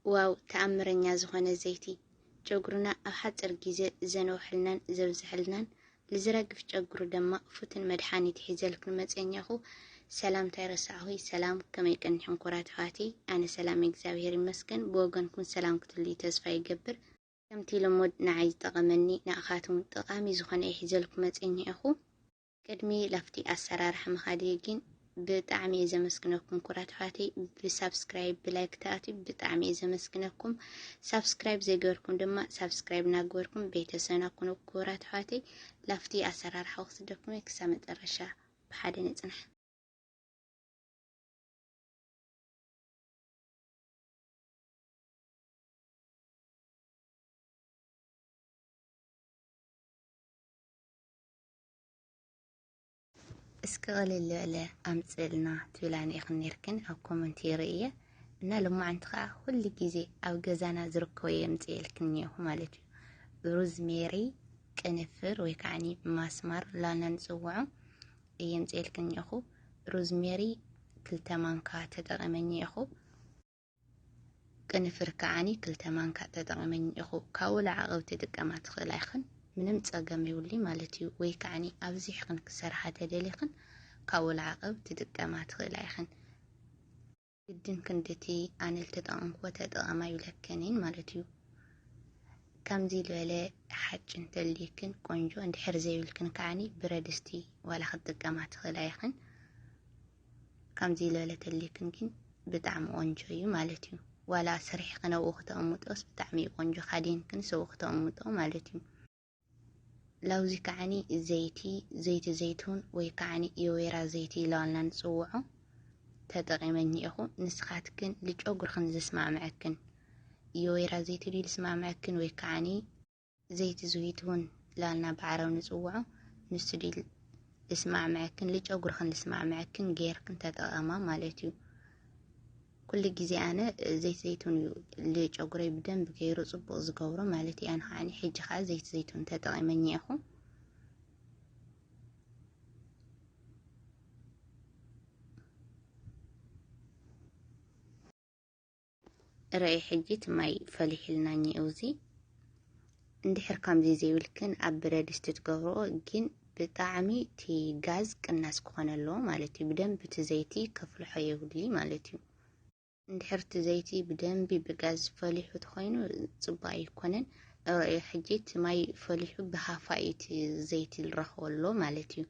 ዋው፣ ተኣምረኛ ዝኾነ ዘይቲ፣ ጨጉርና ኣብ ሓፂር ግዜ ዘንውሐልናን ዘብዝሐልናን፣ ልዝረግፍ ጨጉሪ ድማ ፍቱን መድሓኒት ሒዘልክን መፅየኛኹ። ሰላምታይ ረሳዕኹይ። ሰላም፣ ከመይ ቀኒሕን ኩራት ኣሕዋተይ? ኣነ ሰላም እግዚኣብሔር ይመስገን። ብወገንኩም ሰላም ክትልዩ ተስፋ ይገብር። ከምቲ ልሙድ ንዓይ ዝጠቐመኒ ንኣኻትኩም ጠቓሚ ዝኾነ እየ ሒዘልኩም መፅየኛኹ። ቅድሚ ላፍቲ ኣሰራርሓ ምኻደይ ግን ብጣዕሚ እየ ዘመስግነኩም ኩራት ኣሕዋተይ። ብሳብስክራይብ ብላይክ ተኣትዩ ብጣዕሚ እየ ዘመስግነኩም። ሳብስክራይብ ዘይገበርኩም ድማ ሳብስክራይብ እናገበርኩም ቤተሰብና ኩኑ ኩራት ኣሕዋተይ። ላፍቲ ኣሰራርሓ ክስደኩም እየ። ክሳብ መጨረሻ ብሓደ ንጽናሕ። እስኪ ቅልል ዝበለ ኣምፅእልና ትብላኒ ኢኽን ነይርክን ኣብ ኮመንት ይርእየ። እና ሎማዓንቲ ከዓ ኩሉ ግዜ ኣብ ገዛና ዝርከቡ የምፅእልክን እኒኦኹ ማለት እዩ። ሩዝሜሪ፣ ቅንፍር ወይ ከዓ ማስማር ላና ንፅውዖ የምፅእልክን እኒኦኹ። ሩዝሜሪ ክልተ ማንካ ተጠቒመ እኒኦኹ። ቅንፍር ከዓኒ ክልተ ማንካ ተጠቒመ እኒኦኹ። ካብኡ ለዓቐብ ትጥቀማ ትኽእላ ኢኽን፣ ምንም ጸገም የብሉይ ማለት እዩ። ወይ ከዓኒ ኣብዚሕኽን ክሰርሓ ተደሊኽን ካብኡ ለዓቐብ ትጥቀማ ትኽእላ ኢኽን። ግድን ክንድቲ ኣነ ልተጠቐምክዎ ተጠቐማ ይብለክን እየን ማለት እዩ። ከምዚ ዝበለ ሓጭ እንተልይክን ቆንጆ፣ እንድሕር ዘይብልክን ከዓኒ ብረድስቲ ዋላ ክትጥቀማ ትኽእላ ኢኽን። ከምዚ ዝበለ ተልይክን ግን ብጣዕሚ ቆንጆ እዩ ማለት እዩ። ዋላ ሰሪሕክን ኣብኡ ክተቕምጦስ ብጣዕሚ እዩ ቆንጆ፣ ካዲንክን ሰብኡ ክተቕምጦ ማለት እዩ። ላውዚ ከዓኒ ዘይቲ፣ ዘይቲ ዘይቱን ወይ ከዓኒ የወይራ ዘይቲ ኢልና ንጽውዖ ተጠቒመ እኒኤኹ። ንስኻትክን ልጨጉርኽን ዝስማዕምዐክን፣ የወይራ ዘይቲ ድዩ ዝስማዕምዐክን ወይ ከዓኒ ዘይቲ ዘይቱን ላልና ብዓረብ ንጽውዖ፣ ንሱ ድዩ ዝስማዕምዐክን ልጨጉርኽን ዝስማዕምዐክን ጌርክን ተጠቐማ ማለት እዩ። ኩሉ ግዜ ኣነ ዘይቲ ዘይቱን እዩ ልጨጉረይ ብደንብ ገይሩ ጽቡቕ ዝገብሮ ማለት እዩ። ኣነ ከዓኒ ሕጂ ከኣ ዘይቲ ዘይቱን ተጠቒመ እኒኤኹ። ርኣይ ሕጂ እቲ ማይ ፈሊሕልና እኒኦ። እዚ እንድሕር ከምዚ ዘይብልክን ኣብ ብረድስቲ ትገብርኦ ግን ብጣዕሚ እቲ ጋዝ ቅናስ ክኾን ኣለዎ ማለት እዩ። ብደንቢ እቲ ዘይቲ ከፍልሖ የብሉይ ማለት እዩ። እንድሕር እቲ ዘይቲ ብደንቢ ብጋዝ ፈሊሑ ተኾይኑ ጽቡቕ ኣይኮነን። ርኣይ ሕጂ እቲ ማይ ፈሊሑ ብሃፋ እዩ እቲ ዘይቲ ዝረኽቦ ኣሎ ማለት እዩ።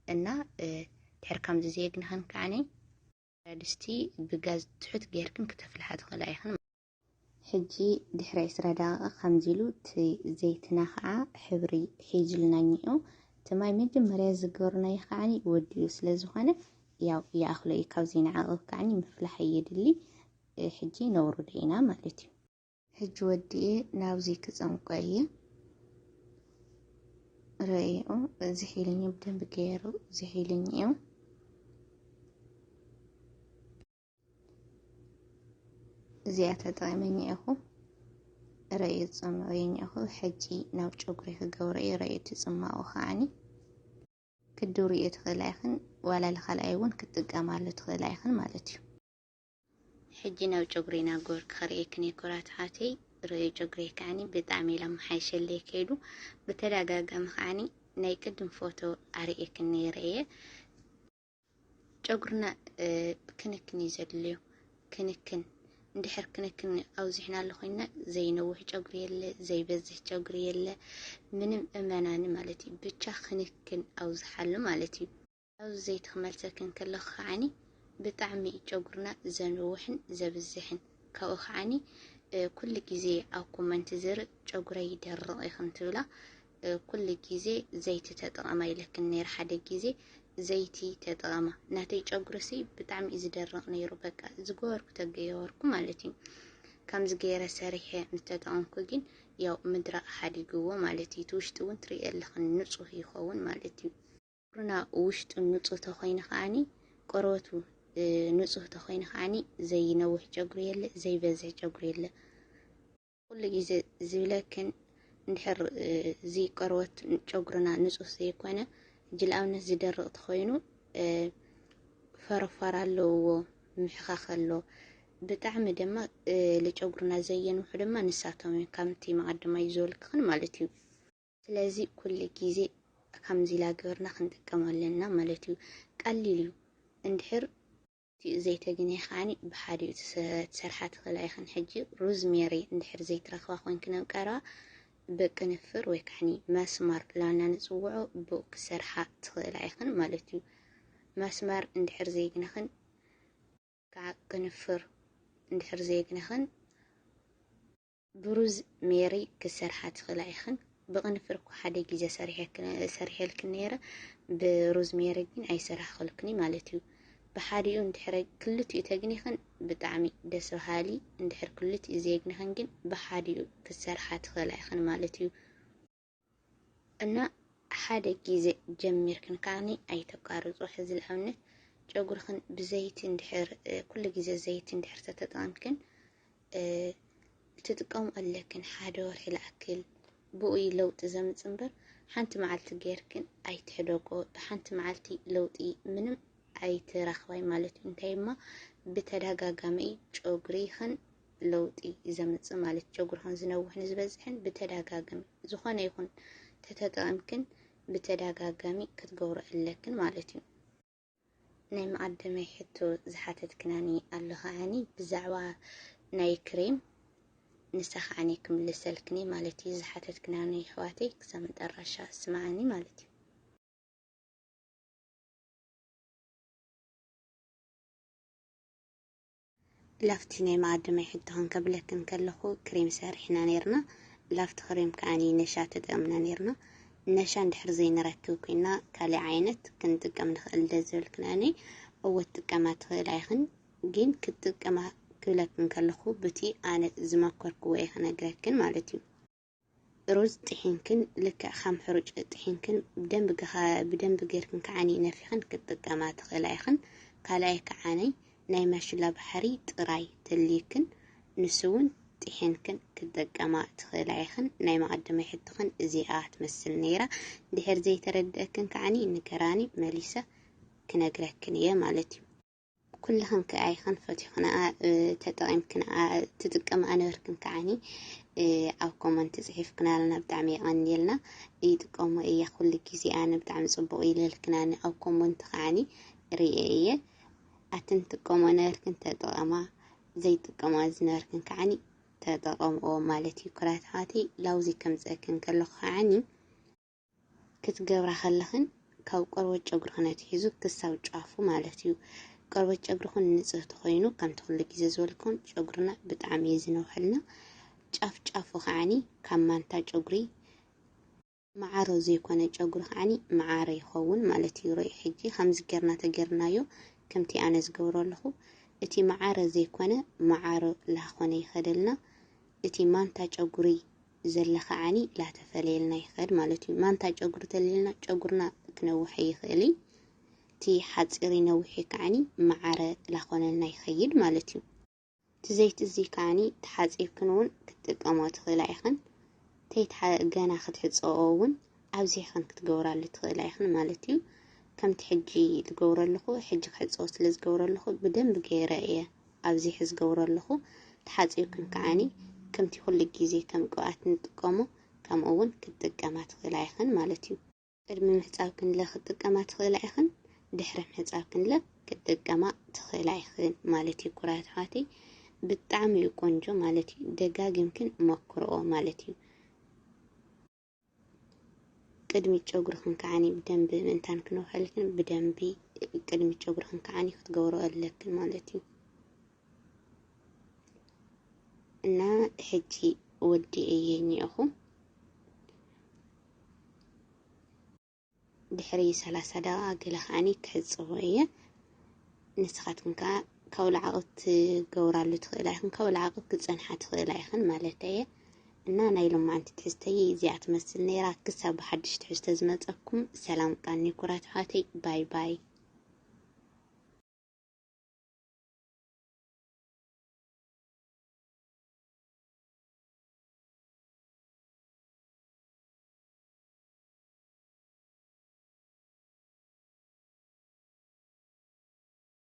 እና፣ እ፣ ድሕር ከምዚ ዘየግንኸን ከዓኒ ብረድስቲ ብጋዝ ትሑት ጌርክን ክተፍልሓ ትኽእላ ኢኽን። ሕጂ ድሕሪ ዕስራ ደቂቕ ከምዚ ኢሉ እቲ ዘይትና ኸዓ ሕብሪ ሒዙልና እኒኦ። እቲ ማይ መጀመርያ ዝገበርናዮ ከዓኒ ወዲኡ ስለ ዝኾነ ያው ይኣኽሎ እዩ። ካብዚ ንዓቕብ ከዓኒ ምፍላሕ የድሊ። እ፣ ሕጂ ነውርዶ ኢና ማለት እዩ። ሕጂ ወዲኤ ናብዚ ክጸምቆ እየ። ርእዮ ዝሒልኒ ብደንብ ገይሩ ዝሒልኒ እዩ። እዚኣ ተጠቒመ እኒኤኹ። ርእዮ ዝጸምቆ እኒኤኹ። ሕጂ ናብ ጨጉሪ ክገብሮ እየ። ርእዮ እቲ ጽማቑ ከዓኒ ክድውርዮ ትኽእላ ኢኽን፣ ዋላ ልኻልኣይ እውን ክትጥቀማሉ ትኽእላ ኢኽን ማለት እዩ። ሕጂ ናብ ጨጉረይ እናገበርኩ ከርእየክን እየ ኩራት ሓተይ። ርእዩ ጨጉረይ ከዓኒ ብጣዕሚ ኢላ መሓይሸለይ ከይዱ። ብተደጋጋሚ ከዓኒ ናይ ቅድም ፎቶ ኣርእየክን ነይረ እየ። ጨጉርና፣ እ፣ ክንክን እዩ ዘድልዮ። ክንክን፣ እንድሕር ክንክን ኣብዚሕናሉ ኮይንና ዘይነውሕ ጨጉሪ የለ፣ ዘይበዝሕ ጨጉሪ የለ፣ ምንም እመናኒ ማለት እዩ። ብቻ ክንክን ኣብዝሓሉ ማለት እዩ። ኣብዚ ዘይቲ ክመልሰክን ከለኹ ከዓኒ ብጣዕሚ እዩ ጨጉርና ዘንውሕን ዘብዝሕን። ካብኡ ከዓኒ፣ እ፣ ኩሉ ግዜ ኣብ ኮመንት ዝርኢ ጨጉረይ ይደርቕ ኢኽን ትብላ። እ፣ ኩሉ ግዜ ዘይቲ ተጠቐማ ኢለክን ነይረ። ሓደ ግዜ ዘይቲ ተጠቐማ። ናተይ ጨጉርሲ ብጣዕሚ እዩ ዝደርቕ ነይሩ። በቃ ዝገበርኩ ተገበርኩ ማለት እዩ። ከምዚ ገይረ ሰሪሐ ምስ ተጠቐምኩ ግን ያው ምድራቕ ሓዲግዎ ማለት እዩ። እቲ ውሽጢ እውን ትርእዮ ኣለኽን ንጹህ ይኸውን ማለት እዩ። ጨጉርና ውሽጡ ንጹህ ተኾይኑ ከዓኒ ቆርበቱ፣ እ፣ ንጹህ ተኾይኑ ከዓኒ ዘይነውሕ ጨጉሪ የለ፣ ዘይበዝሕ ጨጉሪ የለ። ኩሉ ግዜ ዝብለክን እንድሕር፣ እ፣ እዚ ቆርበት ጨጉርና ንጹህ ዘይኮነ፣ ሕጂ ንኣብነት ዝደርቕ ተኾይኑ፣ እ፣ ፈረፋር ኣለዎ፣ ምሕኻኽ ኣሎ። ብጣዕሚ ድማ፣ እ፣ ልጨጉርና ዘየንውሑ ድማ ንሳቶም እዮም፣ ከምቲ መቐደማይ ዝበልክኽን ማለት እዩ። ስለዚ ኩሉ ግዜ ከምዚ ኢላ ገርና ክንጥቀም ኣለና ማለት እዩ። ቀሊል እዩ። እንድሕር ዘይተግንየ ከዓኒ ብሓዲኡ ትሰ-፣ ትሰርሓ ትኽእላ ኢኽን። ሕጂ ሮዝሜሪ እንድሕር ዘይትረኽባ ኮይንክን ኣብ ቀረባ ብቅንፍር ወይ ከዓኒ መስማር ብላና ንጽውዖ ብኡ ክሰርሓ ትኽእላ ኢኽን ማለት እዩ። መስማር እንድሕር ዘይግነኽን ከዓ ቅንፍር እንድሕር ዘይግነኽን ብሩዝ ሜሪ ክሰርሓ ትኽእላ ኢኽን። ብቕንፍር እኮ ሓደ ግዜ ሰሪሐክ-፣ ሰሪሐልክን ነይረ፣ ብሩዝ ሜሪ ግን ኣይሰራሕኽልክን ማለት እዩ። ብሓዲኡ እንድሕር ክልቲኡ ተግኒኽን ብጣዕሚ ደስ በሃሊ፣ እንድሕር ክልቲኡ ዘይግንኽን ግን ብሓዲኡ ክትሰርሓ ትኽእላ ኢኽን ማለት እዩ። እና ሓደ ግዜ ጀሚርክን ከዓኒ ኣይተቋርጾ። ሕዚ ንኣብነት ጨጉርኽን ብዘይቲ እንድሕር፣ እ፣ ኩሉ ግዜ ዘይቲ እንድሕር ተተጠቐምክን፣ እ፣ ትጥቀሙ ኣለክን ሓደ ወርሒ ዝኣክል ብኡ እዩ ለውጢ ዘምጽእ እምበር ሓንቲ መዓልቲ ጌርክን ኣይትሕደጎ። ብሓንቲ መዓልቲ ለውጢ ምንም ኣይትረኽባይ ማለት እዩ። እንታይ እማ ብተደጋጋሚ ጨጉሪ ይኽን ለውጢ ዘምጽእ ማለት ጨጉርኽን ዝነውሕ ንዝበዝሕን ብተደጋጋሚ ዝኾነ ይኹን ተተጠቐምክን ብተደጋጋሚ ክትገብሮ ኣለክን ማለት እዩ። ናይ መቐደመይ ሕቶ ዝሓተትክናኒ ኣሎ ከዓኒ ብዛዕባ ናይ ክሬም ንሳ ከዓኒ ክምልሰልክኒ ማለት እዩ። ዝሓተትክናኒ ኣሕዋተይ ክሳብ መጠረሻ ስምዓኒ ማለት እዩ። ላፍቲ ናይ መቐደመይ ሕቶ ክንከብለክን ከለኹ ክሬም ሰሪሕና ነይርና። ላፍቲ ክሬም ከዓኒ ነሻ ተጠቕምና ነይርና። ነሻ እንድሕር ዘይንረክብ ኮይና ካልእ ዓይነት ክንጥቀም ንኽእል ደ ዝበልክናኒ እወ ትጥቀማ ትኽእላ ኢኽን። ግን ክትጥቀማ ክብለክን ከለኹ ብቲ ኣነ ዝመከርክዎ እየ ክነግረክን ማለት እዩ። ሩዝ ጥሒንክን ልክዕ ከም ሕሩጭ ጥሒንክን ብደንቢ ገኻ-፣ ብደንቢ ጌርክን ከዓኒ ነፊኽን ክትጥቀማ ትኽእላ ኢኽን። ካልኣይ ከዓኒ ናይ ማሽላ ባሕሪ ጥራይ ተልይክን ንሱ እውን ጥሒንክን ክትጥቀማ ትኽእላ ኢኽን። ናይ መቐደመይ ሕቶኽን እዚኣ ትመስል ነይራ። ድሕር ዘይተረድአክን ከዓኒ ንገራኒ መሊሰ ክነግረክን እየ ማለት እዩ። ኩልኽን ከኣ ኢኽን ፈቲኽንኣ፣ እ፣ ተጠቒምክንኣ፣ ትጥቀምኣ ነበርክን ከዓኒ፣ እ፣ ኣብ ኮመንት ጽሒፍክናልና ብጣዕሚ የቐንየልና። ይጥቀሞ እየ ኩሉ ግዜ ኣነ ብጣዕሚ ጽቡቕ ኢለልክናኒ ኣብ ኮመንት ከዓኒ ርእየ እየ። ኣትን ትጥቀሞ ነበርክን ተጠቐማ፣ ዘይጥቀማ ዝነበርክን ከዓኒ ተጠቐምኦ ማለት እዩ። ክራት ኣሕዋተይ ላውዚ ከምጽአክን ከለኹ ከዓኒ ክትገብራ ከለኽን ካብ ቆርበት ጨጉርኽን ኣትሒዙ ክሳብ ጫፉ ማለት እዩ። ቆርበት ጨጉርኽን ንጽህ ተኾይኑ ከምቲ ኩሉ ግዜ ዝበልኩም ጨጉርና ብጣዕሚ እዩ ዝነውሐልና። ጫፍ ጫፉ ከዓኒ ካብ ማንታ ጨጉሪ መዓሮ ዘይኮነ ጨጉሪ ከዓኒ መዓረ ይኸውን ማለት እዩ። ርኡ ሕጂ ከምዚ ጌርና ተጌርናዮ ከምቲ ኣነ ዝገብሮ ኣለኹ። እቲ መዓረ ዘይኮነ መዓሮ ላኾነ ይኸደልና። እቲ ማንታ ጨጉሪ ዘለ ከዓኒ ላተፈለየልና ይኸድ ማለት እዩ። ማንታ ጨጉሪ ተልልና ጨጉርና ክነውሐ ይኽእል እዩ። እቲ ሓፂር ነዊሕ ከዓኒ መዓረ ላኾነልና ይኸይድ ማለት እዩ። እቲ ዘይቲ እዚ ከዓኒ ተሓፂብክን እውን ክትጥቀሞ ትኽእላ ኢኽን። ተይትሓ-፣ ገና ክትሕፀኦ እውን ኣብዚሕኽን ክትገብራሉ ትኽእላ ኢኽን ማለት እዩ። ከምቲ ሕጂ ዝገብሮ ኣለኹ፣ ሕጂ ክሕፀኦ ስለ ዝገብሮ ኣለኹ ብደንብ ገይረ እየ ኣብዚሕ ዝገብሮ ኣለኹ። ተሓፂብክን ከዓኒ ከምቲ ኩሉ ግዜ ከም ቅብኣት ንጥቀሞ ከምኡ እውን ክትጥቀማ ትኽእላ ኢኽን ማለት እዩ። ቅድሚ ምሕፃብክን ለ ክትጥቀማ ትኽእላ ኢኽን፣ ድሕሪ ምሕፃብክን ለ ክትጥቀማ ትኽእላ ኢኽን ማለት እዩ። ክቡራት ኣሕዋተይ ብጣዕሚ እዩ ቆንጆ ማለት እዩ። ደጋጊምክን ሞክርኦ ማለት እዩ። ቅድሚ ጨጉርኽን ከዓኒ ብደንቢ ምእንታን ክነውሐልክን ብደንቢ ቅድሚ ጨጉርኽን ከዓኒ ክትገብሮ ኣለክን ማለት እዩ። እና ሕጂ ወዲኤ እየ እኒኦኹ። ድሕሪ ሰላሳ ደቂቃ ገለ ከዓኒ ክሕፅቦ እየ። ንስኻትኩም ከኣ ከውላዕቑ ትገብራሉ ትኽእላ ኢኽን፣ ከውላዕቑ ክጸንሓ ትኽእላ ኢኽን ማለት እየ። እና ናይ ሎማዓንቲ ትሕዝተይ እዚኣ ትመስል ነይራ። ክሳብ ብሓድሽ ትሕዝቶ ዝመጸኩም ሰላም ቃኒ ኩራት ኣሕዋተይ። ባይ ባይ።